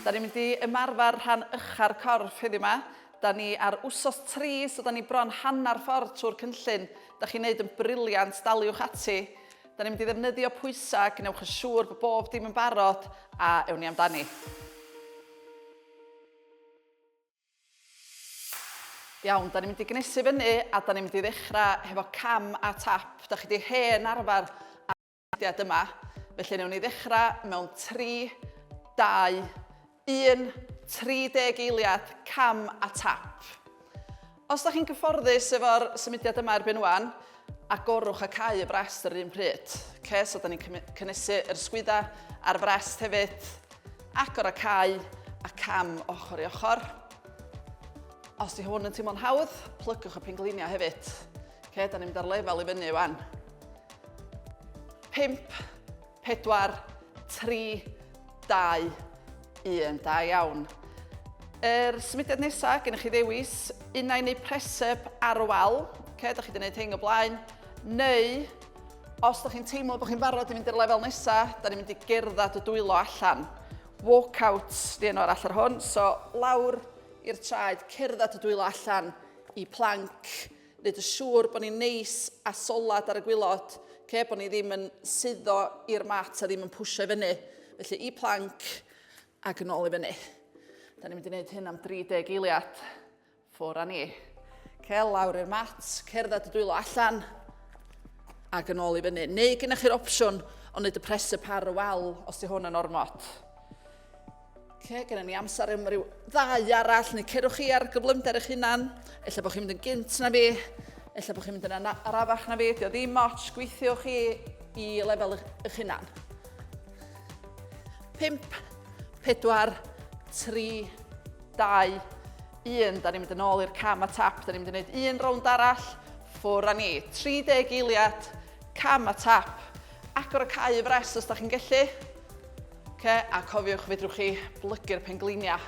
Da ni'n mynd i ymarfer rhan ycha'r corff heddiw 'ma. Da ni ar wsos 3, so da ni bron hanner ffordd trwy'r cynllun. Da chi'n neud yn brilliant, daliwch ati. Da ni'n mynd i ddefnyddio pwysau, gwnewch yn siŵr bod bob dim yn barod, a ewn ni amdani. Iawn, da ni'n mynd i gnesu fyny a da ni'n mynd i ddechrau hefo cam a tap. Da chi di hen arfer ar y yma. Felly newn ni ddechrau mewn 3, 2, 1, 30 eiliad, cam a tap. Os da chi'n gyfforddus efo'r symudiad yma erbyn wan, agorwch a cau y brest yr un pryd. Okay, so da ni'n cynnesu yr sgwydda a'r frest hefyd. Agor a cau a cam ochr i ochr. Os di hwn yn teimlo'n hawdd, plygwch y pengliniau hefyd. Okay, da ni'n mynd ar lefel i fyny wan. 5, 4, 3, 2, 1. Da iawn. Yr symudiad nesaf, gennych chi ddewis unai neu press-up ar y wal. Okay, da chi wedi gwneud hyn o blaen. Neu, os da chi'n teimlo bod chi'n barod i fynd i'r lefel nesaf, da ni'n mynd i gerdded y dwylo allan. Walkout di enw arall ar hwn. So, lawr i'r traed, cerdded y dwylo allan i plank. Wneud yn siŵr bod ni'n neis a solad ar y gwilod, okay? bod ni ddim yn suddo i'r mat a ddim yn pwysio i fyny. Felly i plank ac yn ôl i fyny. Da ni'n mynd i wneud hyn am 30 eiliad. Ffwr â ni. Okay, lawr i'r mat, cerdded y dwylo allan ac yn ôl i fyny. Neu gennych chi'r opsiwn o wneud y press-up ar y wal os di hwn yn ormod. Oce, gennym ni amser am ryw ddau arall, neu cerwch chi ar gyflymder eich hunan. Ella bod chi'n mynd yn gynt na fi, ella bod chi'n mynd yn arafach na fi, dio ddim ots, gweithiwch chi i lefel eich hunan. 5, 4, 3, 2, 1. Da ni'n mynd yn ôl i'r cam a tap. Da ni'n mynd i wneud un rownd arall. Ffwr â ni. 30 eiliad, cam a tap. Agor y cau y fres os da chi'n gallu. Oce, a cofiwch fedrwch chi blygu'r pengliniau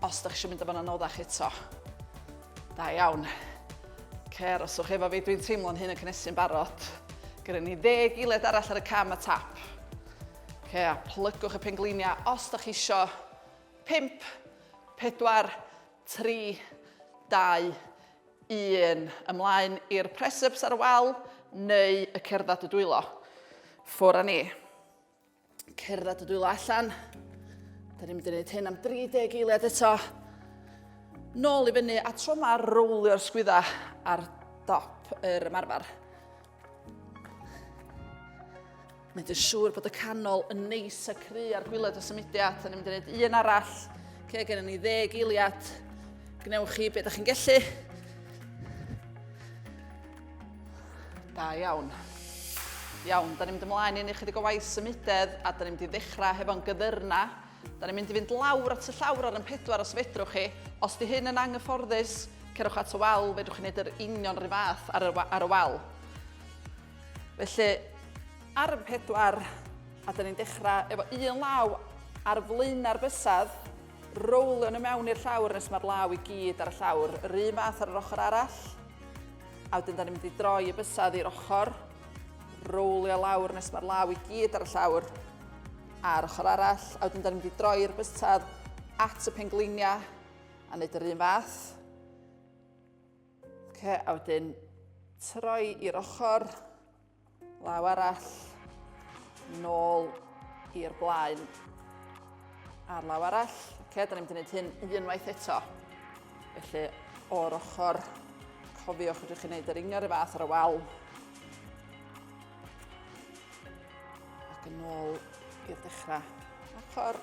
os da chi eisiau mynd efo'n anoddach eto. Da iawn. Oce, aroswch efo fi, dwi'n teimlo'n hyn yn cynnesu'n barod. Gyda ni ddeg eiliad arall ar y cam a tap. Oce, a plygwch y pengliniau os da chi isio. 5, 4, 3, 2, 1. Ymlaen i'r press-ups ar y wal neu y cerdded y dwylo. Ffwr â ni. Cerdded y dwylo allan. Da ni'n mynd i wneud hyn am 30 eiliad eto. Nôl i fyny a tro ma rowlio'r sgwydda ar dop yr ymarfer. Mynd yn siŵr bod y canol yn neis a cry ar gwylod y symudiad. Da ni'n mynd i wneud un arall. Ce, gennym ni ddeg eiliad. Gwnewch chi beth ydych chi'n gallu. Da iawn. Iawn, da ni'n mynd ymlaen i wneud chydig o waith symudedd a da ni'n mynd i ddechrau hefo'n gyddyrna. Da ni'n mynd i fynd lawr at y llawr ar yn pedwar os fedrwch chi. Os di hyn yn anghyfforddus, cerwch at y wal, fedrwch chi wneud yr union rhyw fath ar y, ar y wal. Felly, ar y pedwar, a da ni'n dechrau efo un law ar flaenau'r bysedd, rowlio nhw mewn i'r llawr nes mae'r law i gyd ar y llawr. Yr un fath ar yr ochr arall. A wedyn da ni'n mynd i droi y bysedd i'r ochr, rowlio lawr nes mae'r law i gyd ar y llawr a'r ochr arall. A wedyn da ni'n mynd i droi'r bysedd at y pengliniau a wneud yr un fath. Okay, a wedyn troi i'r ochr, law arall, nôl i'r blaen a'r law arall. Okay, da ni'n mynd i wneud hyn unwaith eto. Felly, o'r ochr, cofiwch ydych chi'n gwneud yr union y fath ar y wal. Ac yn ôl i'r dechrau. Ochr.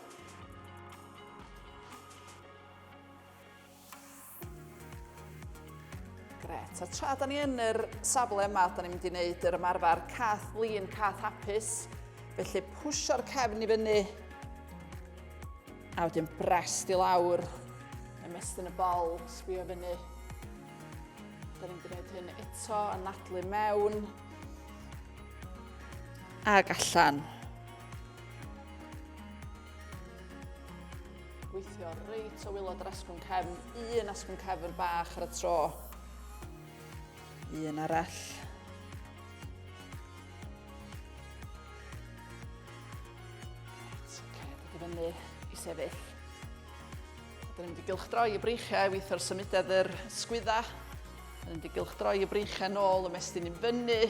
Gret. A tra da ni yn yr safle yma, da ni'n mynd i wneud yr ymarfer cath flin, cath hapus. Felly pwsio'r cefn i fyny, a wedyn brest i lawr, ymestyn y bol, sbio fyny. Da ni'n mynd i wneud hyn eto, anadlu mewn, ag allan. Gweithio reit o wylod yr asgwrn cefn, un asgwrn cefn bach ar y tro. Un arall. Reit, oce, dod i fyny i sefyll. Da ni'n mynd i gylchdroi y breichiau i weithio'r symudedd yr sgwydda. Da ni'n mynd i gylchdroi y breichiau nôl, ymestyn i fyny.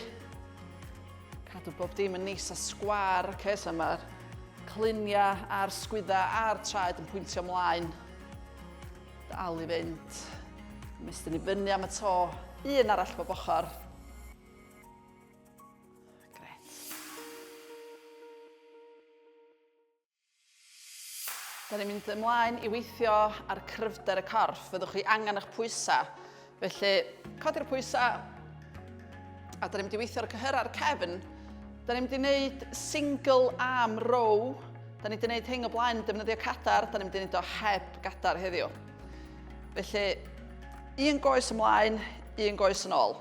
Cadw bob dim yn neis a sgwar. Okay, so mae'r cluniau a'r sgwydda a'r traed yn pwyntio ymlaen. Dal i fynd. Ymestyn i fyny am y to. Un arall bob ochr. Gret. Da ni'n mynd ymlaen i weithio ar cryfder y corff. Fyddwch chi angen eich pwysau. Felly, codi'r pwysau, a da ni'n mynd i weithio ar y cyhyrau'r cefn. Da ni'n mynd i wneud single arm row. Da ni wedi gwneud hyn o blaen yn defnyddio cadar, da ni'n mynd i wneud o heb gadar heddiw. Felly, un goes ymlaen, un goes yn ôl.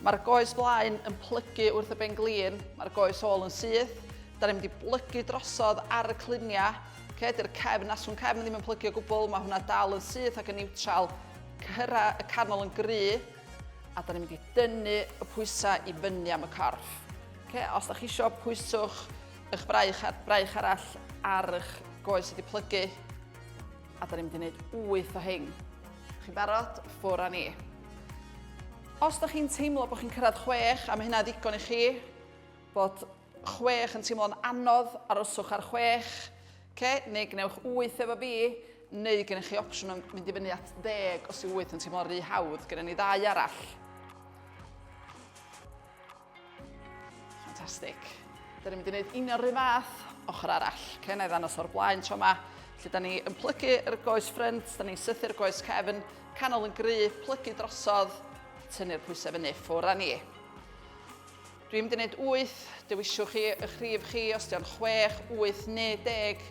Mae'r goes flaen yn plygu wrth y ben-glin, mae'r goes ôl yn syth. Da ni'n mynd i blygu drosodd ar y cluniau. Okay, dy'r cefn, aswn cefn ddim yn plygu o gwbl, mae hwnna dal yn syth ac yn niwtral. Cyhyra y canol yn gry, a da ni'n mynd i dynnu y pwysau i fyny am y corff. Okay, os da chi eisiau, pwyswch eich braich, braich arall ar eich goes wedi plygu. A da ni'n mynd i wneud 8 o hyn. Chi'n barod? Ffwr â ni. Os da chi'n teimlo bod chi'n cyrraedd 6, a mae hynna ddigon i chi, bod 6 yn teimlo'n anodd, aroswch ar 6, okay? Neu gwnewch 8 efo fi, neu gennych chi opsiwn yn mynd i fyny at 10 os yw 8 yn teimlo'n rhy hawdd. Gennym ni ddau arall. Ffantastig. Da ni'n mynd i wneud union rhyw fath ochr arall. Okay, na i ddangos o'r blaen tro yma. Felly da ni yn plygu yr goes ffrynt, da ni'n sythu'r goes cefn, canol yn gry, plygu drosodd, tynnu'r pwysau fyny, ffwr â ni. Dwi'n mynd i wneud 8, dewiswch chi eich rhif chi, os di'n 6, 8 neu 10,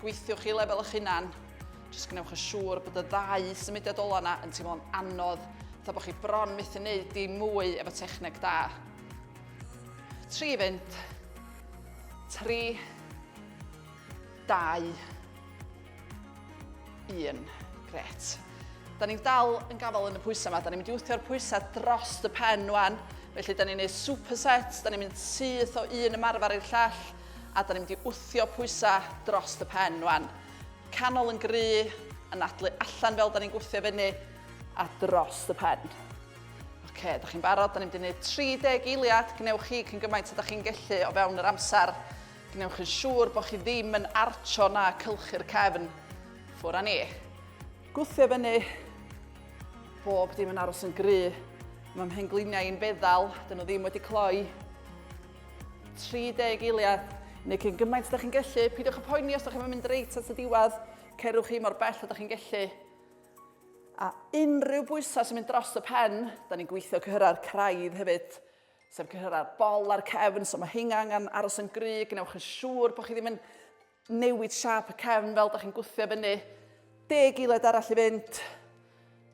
gweithiwch chi lefel eich hunan. Jyst gwnewch yn siŵr bod y ddau symudiad ola yna yn teimlo'n anodd, fatha bod chi bron methu wneud dim mwy efo techneg da. 3 fynd. 3, 2, 1. Gret. Da ni'n dal yn gafael yn y pwysau yma. Da ni'n mynd i wthio'r pwysau dros y pen wan. Felly da ni'n gwneud superset, da ni'n mynd syth o un ymarfer i'r llall, a da ni'n mynd i wthio pwysau dros y pen wan. Canol yn gry, anadlu allan fel da ni'n gwthio fyny, a dros y pen. Oce, okay, da chi'n barod? Da ni'n mynd i wneud 30 eiliad. Gwnewch chi cyn gymaint ydych chi'n gallu o fewn yr amser. Gwnewch yn siŵr bod chi ddim yn archo na cylchu'r cefn. Ffwr â ni. Gwthio fyny. Bob dim yn aros yn gry. Mae mhengliniau i'n feddal, dyn nhw ddim wedi cloi. 30 eiliad, neu cyn gymaint ydych chi'n gallu. Peidiwch â poeni os ydych chi'n mynd reit at y diwedd. Cerwch chi mor bell ydych chi'n gallu. A unrhyw bwysau sy'n mynd dros y pen, da ni'n gweithio cyhyrau'r craidd hefyd, sef cyhyrau'r bol a'r cefn, so mae hynga angen aros yn gry, gwnewch yn siŵr bod chi ddim yn newid siâp y cefn fel da chi'n gwthio fyny. Deg eiliad arall i fynd.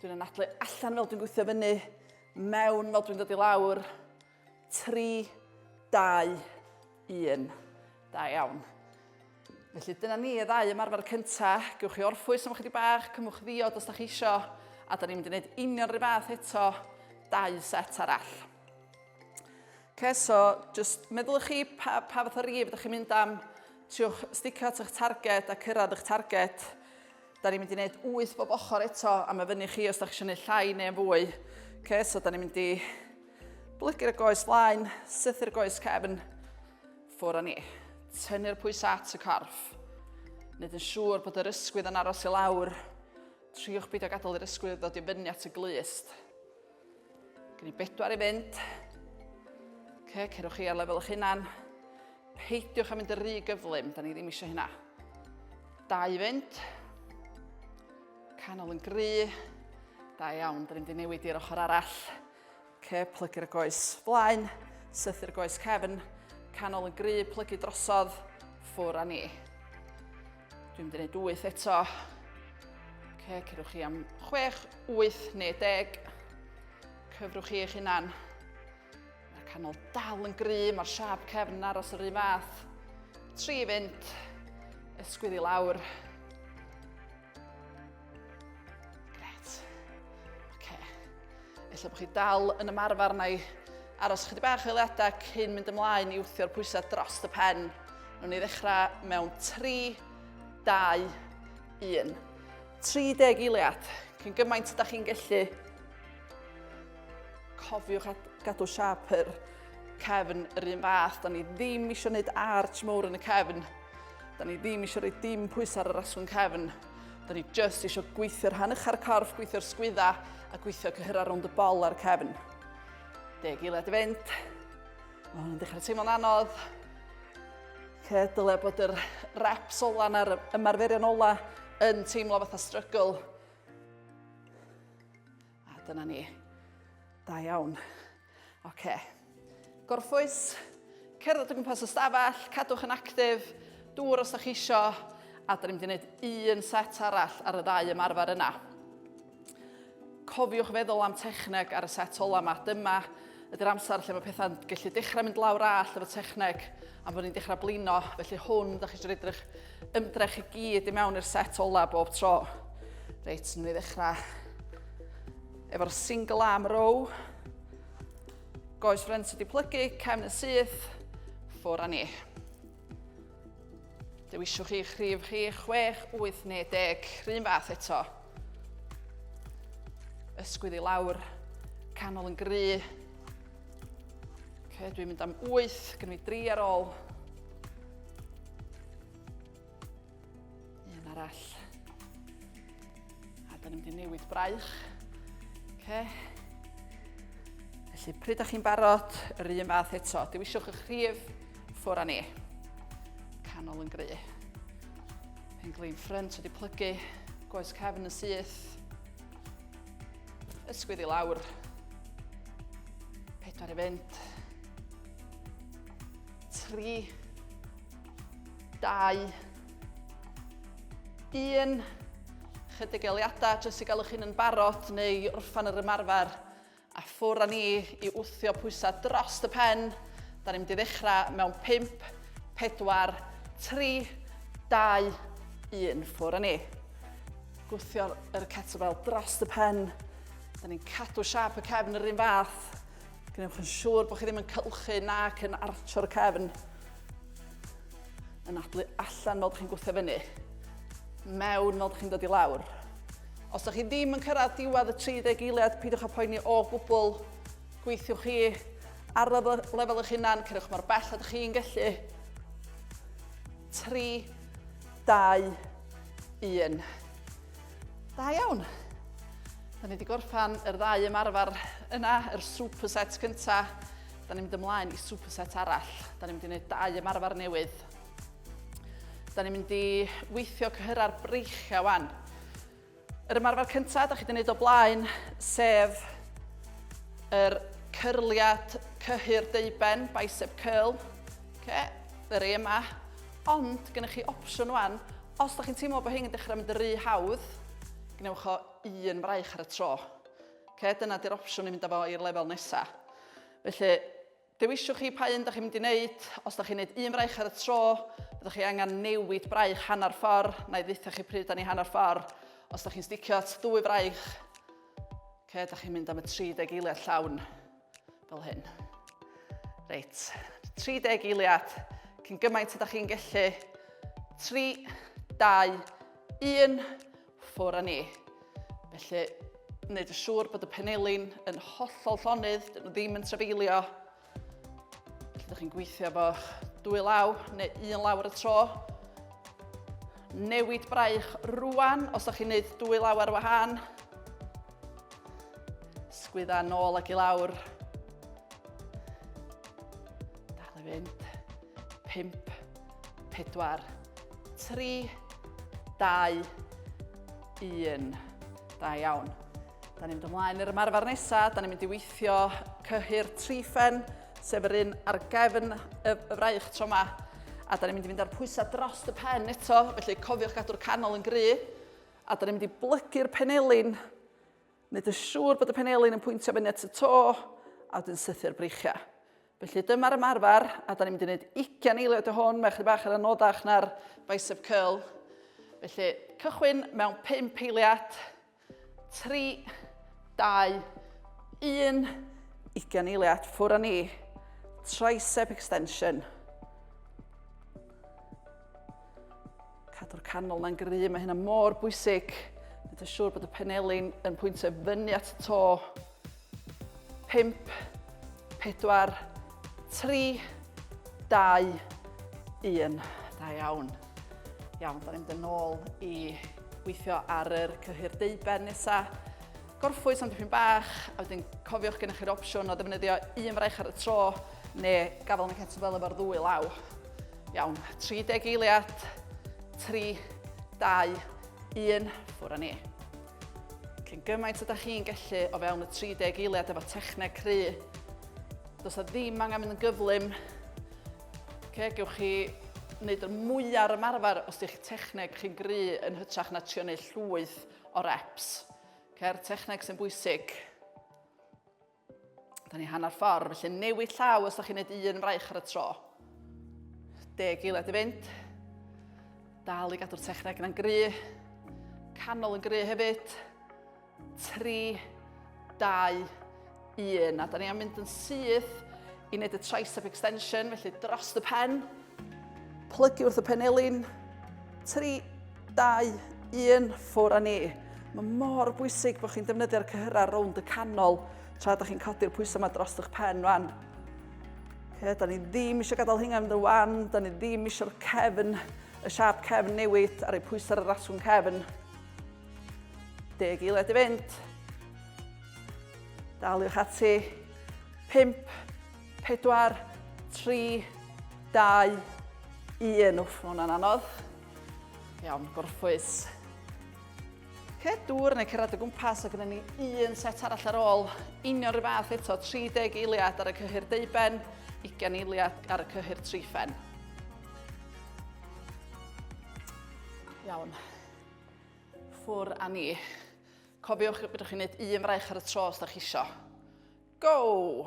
Dwi'n anadlu allan fel dwi'n gwthio fyny, mewn fel dwi'n dod i lawr. 3, 2, 1. Da iawn. Felly dyna ni y ddau ymarfer cynta. Gewch chi orffwys am ychydig bach, cymwch ddiod os da chi isio, a da ni'n mynd i wneud union rhyw fath eto, dau set arall. Okay, so just meddylwch chi pa, pa fath o rif ydych chi'n mynd am, triwch sticio at eich targed a cyrraedd eich targed. Da ni'n mynd i wneud 8 bob ochr eto, a mae fyny chi os da chi eisiau gwneud llai neu fwy. Okay, so da ni'n mynd i blygu'r goes flaen, sythu'r goes cefn, ffwr â ni. Tynnu'r pwysau at y corff. Wneud yn siŵr bod yr ysgwydd yn aros i lawr. Triwch beidio gadael i'r ysgwydd ddod i fyny at y glust. Gen i bedwar i fynd. Okay, cerwch chi ar lefel eich hunan. Peidiwch â mynd yn rhy gyflym, da ni ddim eisiau hynna. Dau i fynd. Canol yn gry. Da iawn, da ni'n mynd i newid i'r ochr arall. Ce, plygu'r goes flaen, sythu'r goes cefn, canol yn gry, plygu drosodd, ffwr â ni. Dwi'n mynd i wneud 8 eto. Ce, cerwch chi am 6, 8 neu 10. Cyfrwch chi eich hunan. Mae'r canol dal yn gry, mae'r siâp cefn yn aros yr un fath. 3 i fynd, ysgwydd i lawr. Gret. Oce. Ella bod chi dal yn ymarfer neu aros chydig bach o eiliadau cyn mynd ymlaen i wthio'r pwysau dros y pen. Nw'n ni ddechrau mewn 3, 2, 1. 30 eiliad, cyn gymaint ydych chi'n gallu. Cofiwch gadw siap yr cefn yr un fath. Da ni ddim eisiau gwneud arch mowr yn y cefn. Da ni ddim eisiau rhoi dim pwysau ar yr asgwrn cefn. Da ni just eisiau gweithio'r rhan ucha'r corff, gweithio'r sgwydda a gweithio cyhyrau rownd y bol ar y cefn. Deg eiliad i fynd. Mae hwn yn dechrau teimlo'n anodd. Ce, dyle bod yr reps ola na'r ymarferion ola yn teimlo fatha struggle. A dyna ni. Da iawn. Oce. Okay. Gorffwys, cerdded o gwmpas y stafell, cadwch yn actif, dŵr os ydych chi isio, a dyn ni'n mynd i wneud un set arall ar y ddau ymarfer yna. Cofiwch feddwl am techneg ar y set ola yma. Dyma ydy'r amser lle mae pethau'n gallu dechrau mynd lawr all efo techneg a bod ni'n dechrau blino. Felly hwn, da chi eisiau edrych ymdrech i gyd i mewn i'r set ola bob tro. Reit, nhw'n i ddechrau efo'r single arm row. Goes ffrent wedi plygu, cefn yn syth, ffwr â ni. Dewiswch chi'ch rhif chi, 6, 8 neu 10, rhywun fath eto. Ysgwydd i lawr, canol yn gry. Okay, dwi'n mynd am 8, gen fi 3 ar ôl. Un arall. A da ni'n mynd i newid braich. Okay. Felly, pryd ydych chi'n barod, yr un fath eto. Dewiswch eich rhif, ffwr â ni. Canol yn gry. Pen glin ffrynt wedi plygu, goes cefn yn syth. Ysgwydd i lawr. Pedwar i fynd. 3, 2, 1. Chydig eiliadau jyst i gael eich hun yn barod neu orffan yr ymarfer a ffwr â ni i wthio pwysau dros y pen. Da ni'n mynd i ddechrau mewn 5, 4, 3, 2, 1. Ffwr â ni. Gwthio'r kettlebell dros y pen. Da ni'n cadw siap y cefn yr un fath. Gwnewch yn siŵr bod chi ddim yn cylchu nac yn archo'r cefn. Anadlu allan fel chi'n gwthio fyny. Mewn fel chi'n dod i lawr. Os ydych chi ddim yn cyrraedd diwedd y 30 eiliad, peidiwch â poeni o gwbl. Gweithiwch chi ar lefel, lefel eich hunan, cerwch mor bell ydych chi'n gallu. 3, 2, 1. Da iawn. Da ni wedi gorffan yr ddau ymarfer yna, yr superset cynta. Da ni'n mynd ymlaen i superset arall. Da ni'n mynd i wneud dau ymarfer newydd. Da ni'n mynd i weithio cyhyrau'r breichiau wan. Yr ymarfer cyntaf da chi wedi gwneud o blaen, sef yr cyrliad cyhyr deuben, bicep curl. Okay, yr ei yma. Ond, gennych chi opsiwn wan, os da chi'n teimlo bod hyn yn dechrau mynd yn rhy hawdd, gwnewch o un fraich ar y tro. Okay, dyna di'r opsiwn i fynd â fo i'r lefel nesaf. Felly, Dewiswch chi pa un da chi'n mynd i wneud. Os da chi'n wneud un braich ar y tro, byddwch chi angen newid braich hanner ffordd. Na i ddeitha chi pryd da ni hanner ffordd. Os da chi'n sticio at ddwy fraich, okay, da chi'n mynd am y 30 eiliad llawn fel hyn. Reit, 30 eiliad, cyn gymaint ydych chi'n gallu. 3, 2, 1, ffwr â ni. Felly, wneud yn siŵr bod y penelin yn hollol llonydd, dyn nhw ddim yn trafeilio. Felly, ydych chi'n gweithio efo dwy law neu un law ar y tro. Newid braich rwan, os ydych chi'n gwneud dwy law ar wahân. Sgwydda nôl ac i lawr. Dal i fynd. 5, 4, 3, 2, 1. Da iawn. Da ni'n mynd ymlaen i'r ymarfer nesaf. Da ni'n mynd i weithio cyhyr triffen, sef yr un ar gefn y, y fraich tro yma. A da ni'n mynd i fynd â'r pwysau dros y pen eto, felly cofiwch gadw'r canol yn gry. A da ni'n mynd i blygu'r penelin, wneud yn siŵr bod y penelin yn pwyntio fyny at y to, a wedyn sythu'r breichiau. Felly dyma'r ymarfer, a da ni'n mynd i wneud 20 eiliad o hwn, mae chydig bach yn anoddach na'r bicep curl. Felly cychwyn mewn 5 eiliad, 3, 2, 1, 20 eiliad, ffwr â ni. Tricep extension. Cadw'r canol na'n gry, mae hynna mor bwysig. Gwneud yn siŵr bod y penelin yn pwyntio fyny at y to. 5, 4, 3, 2, 1. Da iawn. Iawn, da ni'n mynd yn ôl i weithio ar yr cyhyr deuben nesaf. Gorffwys am dipyn bach, a wedyn cofiwch gennych chi'r opsiwn o ddefnyddio un fraich ar y tro, neu gafel yn y kettlebell efo'r ddwy law. Iawn, 30 eiliad, 3, 2, 1, ffwr â ni. Cyn gymaint ydych chi'n gallu o fewn y 30 eiliad efo techneg cry. Does na ddim angen mynd yn gyflym. Okay, gewch chi wneud y mwyaf ar ymarfer os ydych techneg chi'n gry yn hytrach na trio wneud llwyth o reps. Ce'r techneg sy'n bwysig. Da ni hanner ffordd, felly newid llaw os da chi'n gwneud un fraich ar y tro. Deg eiliad i fynd. Dal i gadw'r techneg yna'n gry. Canol yn gry hefyd. 3, 2, 1. A da ni am mynd yn syth i wneud y tricep extension, felly dros y pen. Plygu wrth y penelin. 3, 2, 1, ffwr â ni. Mae mor bwysig bod chi'n defnyddio'r cyhyrau rownd y canol tra da chi'n codi'r pwysau yma dros eich pen rwan. Okay, da ni ddim eisiau gadael hynga fynd yn wan, da ni ddim eisiau'r cefn, y siap cefn newid ar ei pwysau ar yr asgwrn cefn. Deg eiliad i fynd. Daliwch ati. 5, 4, 3, 2, 1. Wff, mae hwnna'n anodd. Iawn, gorffwys. Ce, dŵr neu cerdded o gwmpas a gyda ni un set arall ar ôl. Union rhyw fath eto, 30 eiliad ar y cyhyr deuben, 20 eiliad ar y cyhyr triffen. Iawn. Ffwr a ni. Cofiwch, byddwch chi'n gwneud un fraich ar y tro os da chi isio. Go!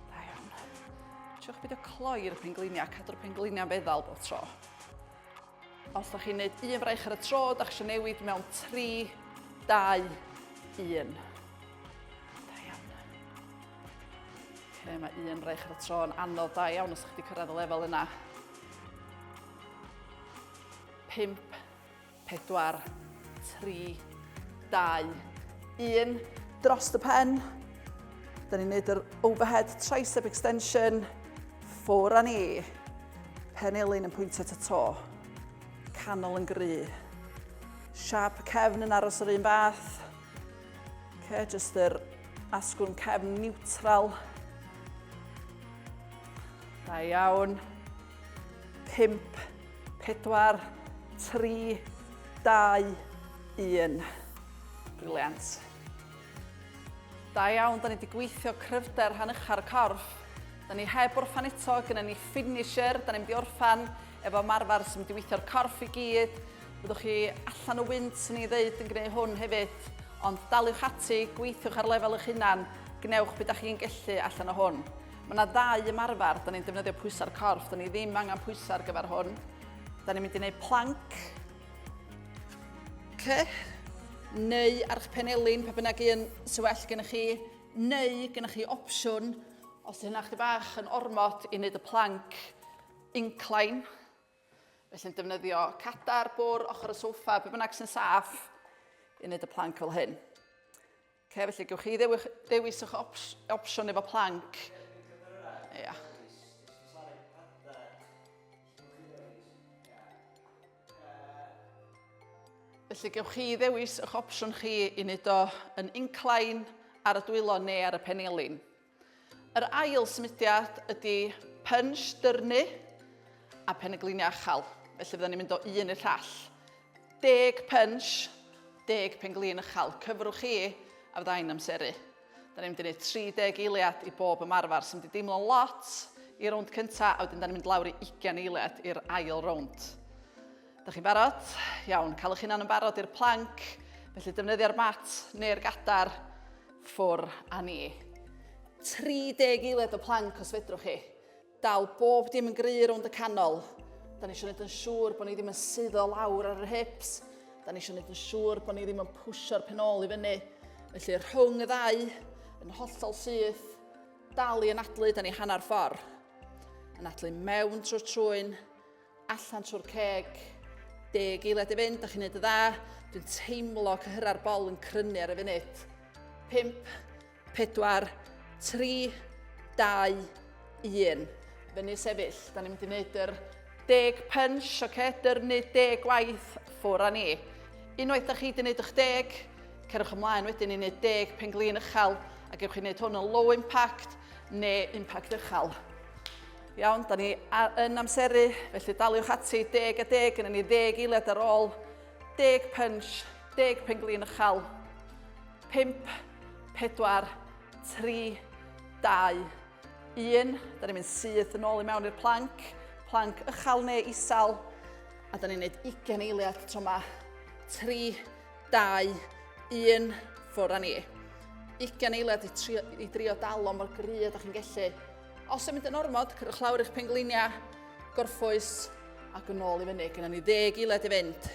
Da iawn. Triwch beidio cloi'r pengliniau, cadw'r pengliniau'n feddal bob tro. Os da chi'n gwneud un fraich ar y tro, da chi eisiau newid mewn 3, 2, 1. Da iawn. Okay, mae un fraich ar y tro yn anodd da iawn os da chi wedi cyrraedd y lefel yna. 5, 4, 3, 2, 1. Dros y pen. Da ni'n neud yr overhead tricep extension. Ffwr â ni. Pen elin yn pwyntio at y to. Canol yn gry. Siap y cefn yn aros yr un fath. Okay, just yr asgwrn cefn neutral. Da iawn. 5, 4, 3, 2, 1. Briliant. Da iawn, da ni wedi gweithio cryfder rhan ucha'r corff. Da ni heb orffan eto, gyda ni finisher, da ni'n mynd i orffan efo ymarfer sy'n mynd i weithio'r corff i gyd. Byddwch chi allan o wynt, swn i ddeud, yn gwneud hwn hefyd. Ond daliwch ati, gweithiwch ar lefel eich hunan, gwnewch beth da chi'n gellu allan o hwn. Mae yna ddau ymarfer, da ni'n defnyddio pwysau'r corff, da ni ddim angen pwysau ar gyfer hwn. Da ni'n mynd i wneud plank. Okay. Neu ar eich penelin, pa bynnag un sy'n well gennych chi, neu gennych chi opsiwn, os ydy hynna chdi bach yn ormod, i wneud y plank incline. Felly'n defnyddio cadar, bwr, ochr y soffa, be bynnag sy'n saff, i wneud y plank fel hyn. Okay, felly gewch chi ddewis, dewis eich ops, opsiwn efo plank. Ia. Felly gewch chi ddewis eich opsiwn chi i wneud o yn incline ar y dwylo neu ar y penelin. Yr ail symudiad ydy punch, dyrnu, a penygliniau uchel. Felly fydden ni'n mynd o un i'r llall. Deg punch, deg penglin uchel. Cyfrwch chi a fydda i'n amseru. Da ni'n mynd i wneud 30 eiliad i bob ymarfer, sy'n mynd i deimlo lot i rownd cynta, a wedyn da ni'n mynd lawr i 20 eiliad i'r ail rownd. Da chi'n barod? Iawn, cael eich hunan yn barod i'r plank, felly defnyddio'r mat neu'r gadar Ffwr a ni. 30 eiliad o plank os fedrwch chi. Dal bob dim yn gry rownd y canol. Da ni eisiau gwneud yn siŵr bod ni ddim yn suddo lawr ar yr hips. Da ni eisiau gwneud yn siŵr bod ni ddim yn pwsio'r pen ôl i fyny. Felly rhwng y ddau, yn hollol syth, dal i anadlu, da ni hanner ffordd. Anadlu mewn trwy'r trwyn, allan trwy'r ceg, Deg eiliad i fynd, da chi'n neud y dda. Dwi'n teimlo cyhyrau'r bol yn crynu ar y funud. 5, 4, 3, 2, 1. Fyny sefyll. Da ni'n mynd i wneud yr deg punch, oce? Okay? Dyrnu deg gwaith, ffwr â ni. Unwaith da chi wedi gwneud eich deg, cerwch ymlaen wedyn i wneud deg penglin uchel, a gewch chi wneud hwn yn low impact neu impact uchel. Iawn, da ni yn amseru, felly daliwch ati, deg a deg, gyda ni ddeg eiliad ar ôl, deg punch, deg penglin uchel, 5, 4, 3, 2, 1. Da ni'n mynd syth yn ôl i mewn i'r plank, plank uchel neu isel, a da ni'n gwneud 20 eiliad tro yma. 3, 2, 1, ffwrdd â ni. 20 eiliad i, trio, i drio dal o mor gry ydych chi'n gallu. Os yn mynd yn ormod, cyrwch lawr eich pengliniau, gorffwys ac yn ôl i fyny. Gyda ni ddeg eiliad i fynd.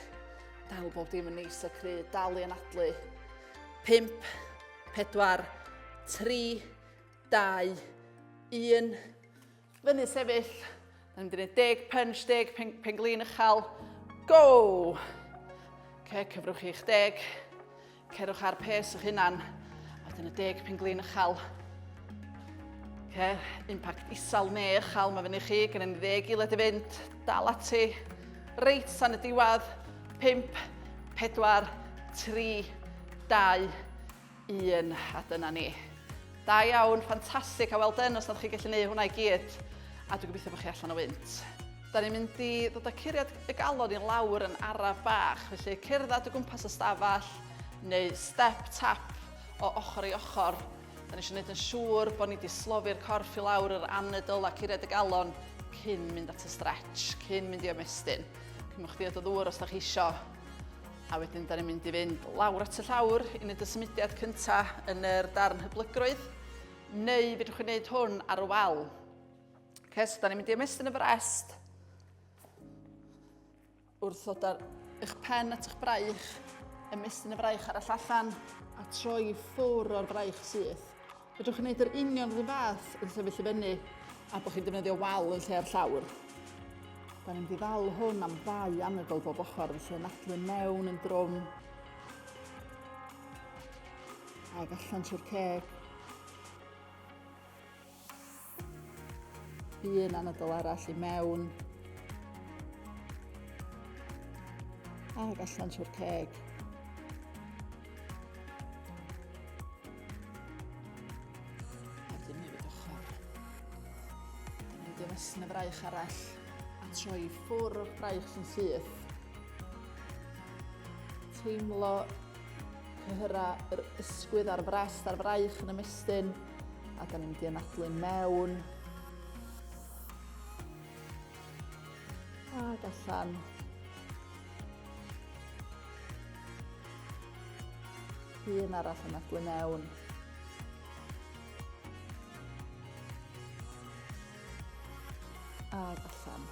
Dal bob dim yn neis a cry, dal i anadlu. 5, 4, 3, 2, 1. Fyny sefyll. Da ni'n mynd i wneud deg punch, deg pen, penglin uchel. Go! Okay, cyfrwch chi'ch deg. Cerwch ar pes eich hunan. A wedyn y deg penglin uchel. Okay, impact isel neu uchel, mae fyny chi. Gynnu ni ddeg eiliad i fynd. Dal ati. Reit tan y diwedd. 5, 4, 3, 2, 1. A dyna ni. Da iawn, ffantastig, a well done os nad chi gallu gwneud hwnna i gyd. A dwi'n gobeithio bod chi allan o wynt. Da ni'n mynd i ddod â curiad y galon i lawr yn araf bach, felly cerdded o gwmpas y stafell neu step tap o ochr i ochr. Da ni eisiau gwneud yn siŵr bod ni wedi slofi'r corff i lawr yr anadl a curiad y galon cyn mynd at y stretch, cyn mynd i ymestyn. Cymwch diod o ddŵr os da chi isio. A wedyn da ni'n mynd i fynd lawr at y llawr i wneud y symudiad cyntaf yn yr darn hyblygrwydd, neu fedrwch chi wneud hwn ar y wal. Okay, so da ni'n mynd i ymestyn y frest wrth ddod ar eich pen at eich braich, ymestyn y fraich arall allan a troi ffwr o'r fraich syth. Fedrwch chi wneud yr union rhywun fath yn sefyll i fyny a bod chi'n defnyddio wal yn lle'r llawr. Da ni'n mynd i ddal hwn am ddau anadl bob ochr, felly anadlu mewn yn drwm ac allan trwy'r ceg. Un anadl arall i mewn. Ac allan trwy'r ceg. A wedyn newid ochr. Dyn ni'n mynd i ymestyn y fraich arall a troi ffwrdd o'r braich yn syth. Teimlo cyhyrau yr ysgwydd a'r frest a'r fraich yn ymestyn. A da ni'n mynd i anadlu mewn. Ac allan. Un arall anadlu mewn. Ac allan.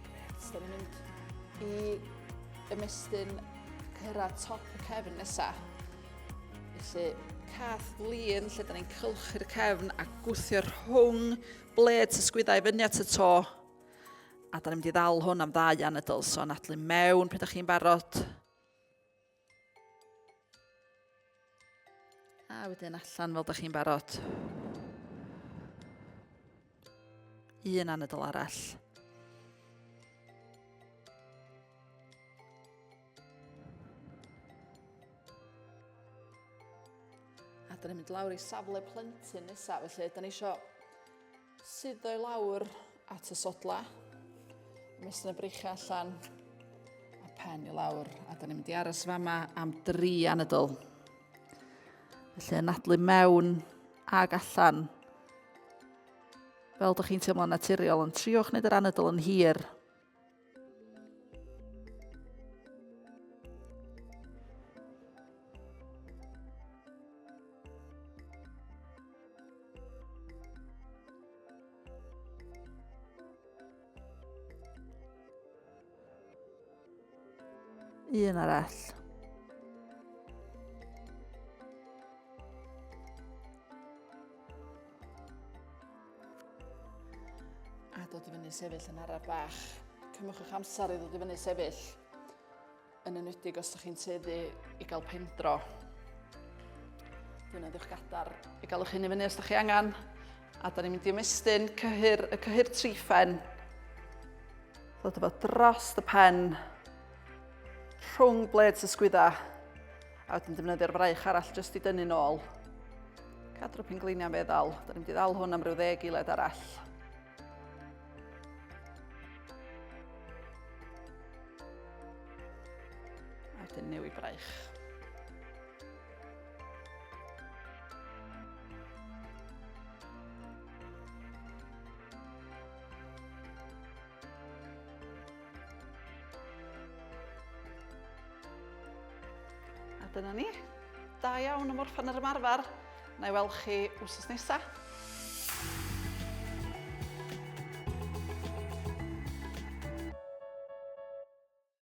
Reit, da ni'n mynd i ymestyn cyrraedd top y cefn nesa. Felly, cath flin lle da ni'n cylchu'r cefn a gwthio rhwng bled ysgwyddau fyny at y to. A da ni'n mynd i ddal hwn am ddau anadl, so anadlu mewn pryd ydych chi'n barod. A wedyn allan fel da chi'n barod. Un anadl arall. A da ni'n mynd lawr i safle plentyn nesaf, felly da ni eisiau suddo i lawr at y sodla. Ymestyn y breichiau allan a pen i lawr. A da ni'n mynd i aros fama am dri anadl. Felly anadlu mewn ag allan. Fel ydych chi'n teimlo'n naturiol, ond triwch wneud yr anadl yn hir. Un arall. A dod ddod i fyny sefyll yn araf bach. Cymwch eich amser i ddod i fyny sefyll, yn enwedig os ydych chi'n tueddu i gael pendro. Defnyddiwch gadar i gael eich hun i fyny os ydych chi angen. A da ni'n mynd i ymestyn cyhyr, y cyhyr triffen. Ddod efo dros y pen, rhwng bleds y sgwydda. A wedyn defnyddio'r fraich arall jyst i dynnu nôl. Cadw'r pengliniau'n feddal. Da ni'n mynd i ddal hwn am ryw ddeg eiliad arall. A wedyn newid braich. A dyna ni. Da iawn am orffen yr ymarfer. Na i weld chi wsos nesaf.